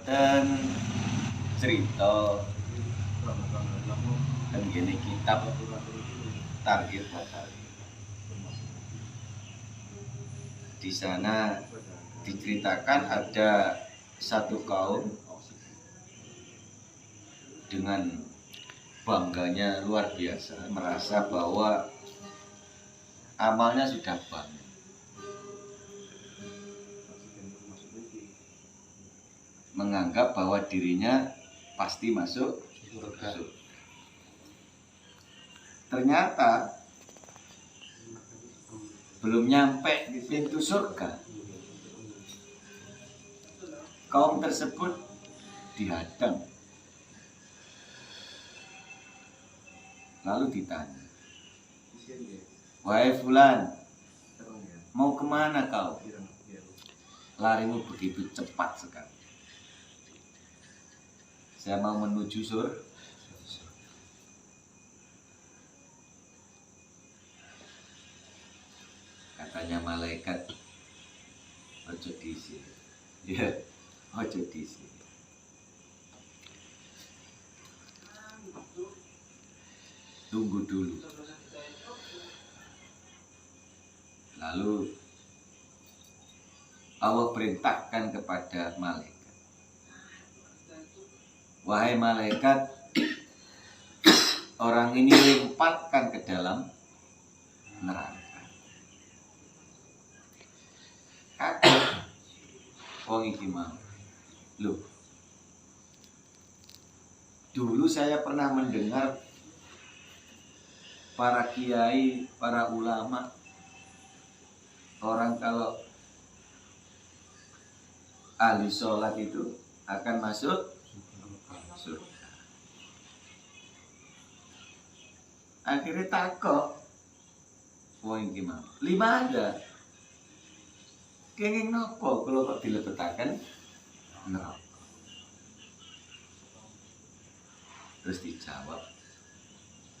Wonten cerita ten ngene kitab Targhib wa Tarhib. Di sana diceritakan ada satu kaum dengan bangganya luar biasa, merasa bahwa amalnya sudah banyak. Menganggap bahwa dirinya pasti masuk surga. Ternyata belum nyampe di pintu surga, kaum tersebut dihadang. Lalu ditanya, "Wahai fulan, mau kemana kau? Larimu begitu cepat sekali." "Saya mau menuju surga." Katanya malaikat, "Ojo dhisik." Ya, ojo dhisik. Tunggu dulu. Lalu Allah perintahkan kepada malaikat, "Wahai malaikat, orang ini lemparkan ke dalam neraka." Kaget wong iki mau. Loh, dulu saya pernah mendengar para kiai, para ulama, orang kalau ahli sholat itu akan masuk surga. Akhirnya takok wong iki mau. Lima ada. Kenging nopo kalau kok dilebetaken neraka? Terus dijawab,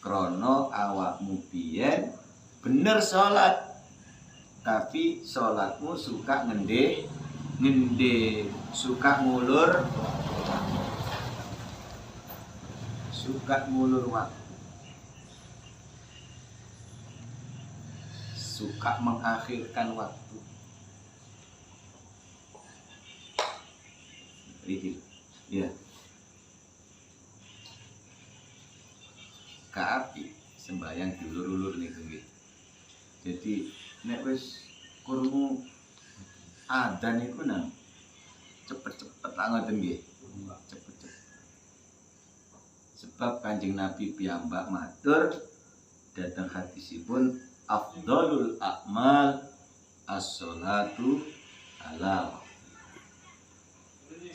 krono awakmu biyen bener sholat, tapi sholatmu suka ngendhe ngendhe, suka ngulur, suka ngulur waktu, suka mengakhirkan waktu. Iki, ya. Kaapi sembayang diulur-ulur niku nggih. Jadi nek wis krungu adzan niku nang cepet-cepet lah ngoten nggih. Cepet-cepet. Sebab Kanjeng Nabi piyambak matur dhateng hadisipun, afdhalul a'mal as-sholatu ala.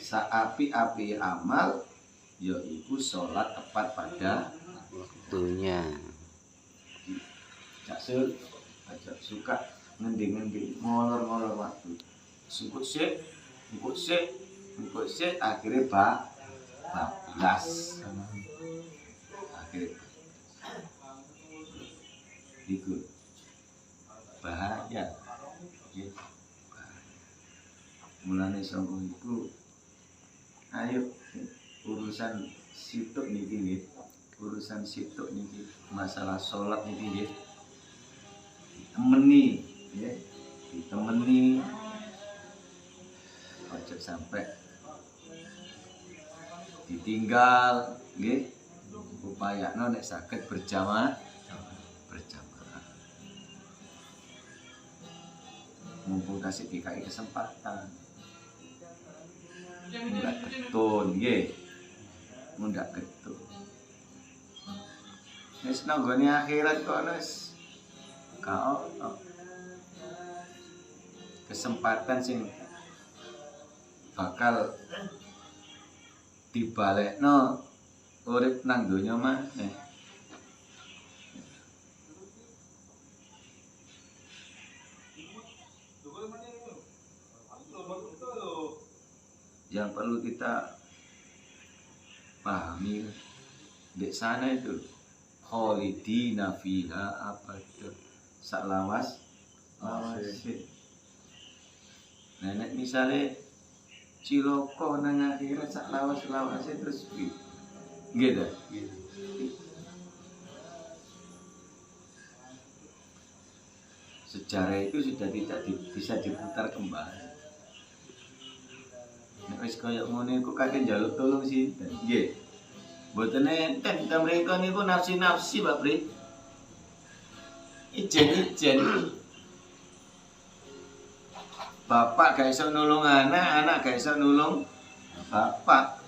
Saapi-api amal yaiku sholat tepat pada waktunya. Cak Sul, aja suka ngendi-ngendi, ngolor-ngolor waktu. Sungkut sik, engkut sik, engkut sik, akhirnya bablas. Akhirnya iku bahaya. Nggih. Mulane sangka iku ayo urusan situk niki nggih. Urusan situk niki masalah salat niki nggih. Ditemeni nggih, ditemeni. Ojo sampai ditinggal nggih. Upayakno nek saged berjamaah, berjamaah. Mumpung kasih dikai kesempatan. Mundak ketun nggih. Mundak ketun. Wis nang nggone akhirat kok wis gak ono kesempatan sing bakal dibalekno urip nang donya maneh. Yang perlu kita pahami di sana itu khalidina fiha abada, saklawas lawase. Nenek misalnya Cilaka nang akhirat sak lawas-lawase terus piye? Nggih ta? Sejarah itu sudah tidak bisa diputar kembali. Nek wis kaya ngono iku kate njaluk tolong sinten? Nggih. Mboten enten ta mriku niku nafsi-nafsi, Pak Pri. Ijen-ijen. Bapak gak iso nulung anak, anak gak iso nulung bapak.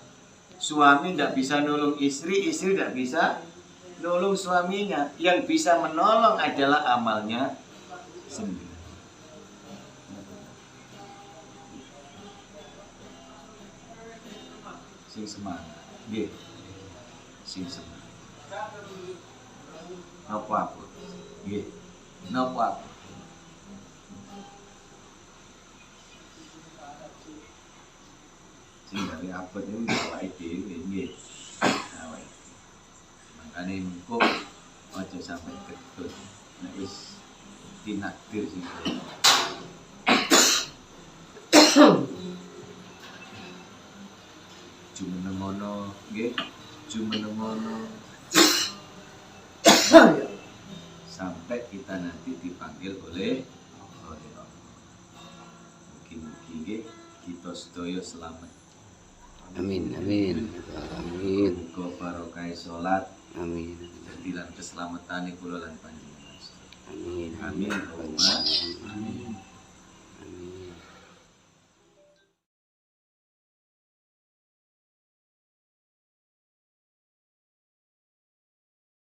Suami ndak bisa nulung istri, istri ndak bisa nulung suaminya. Yang bisa menolong adalah amalnya sendiri. Sing semangat, nggih. Sing semangat. Napa aku? Nggih. Napa aku? Sing dari abot niku awake dhewe nggih. Awake. Makane engko aja sampe ketut. Nek wis tinakdir sing jumenengono nggih, jumenengono sampai kita nanti dipanggil oleh Allah. Mugi-mugi nggih kita sedaya selamat. Amin amin amin. Muga barokah salat. Amin. Dadi lan keselamatane kula lan panjenengan. Amin. Amin. Allahumma. Amin.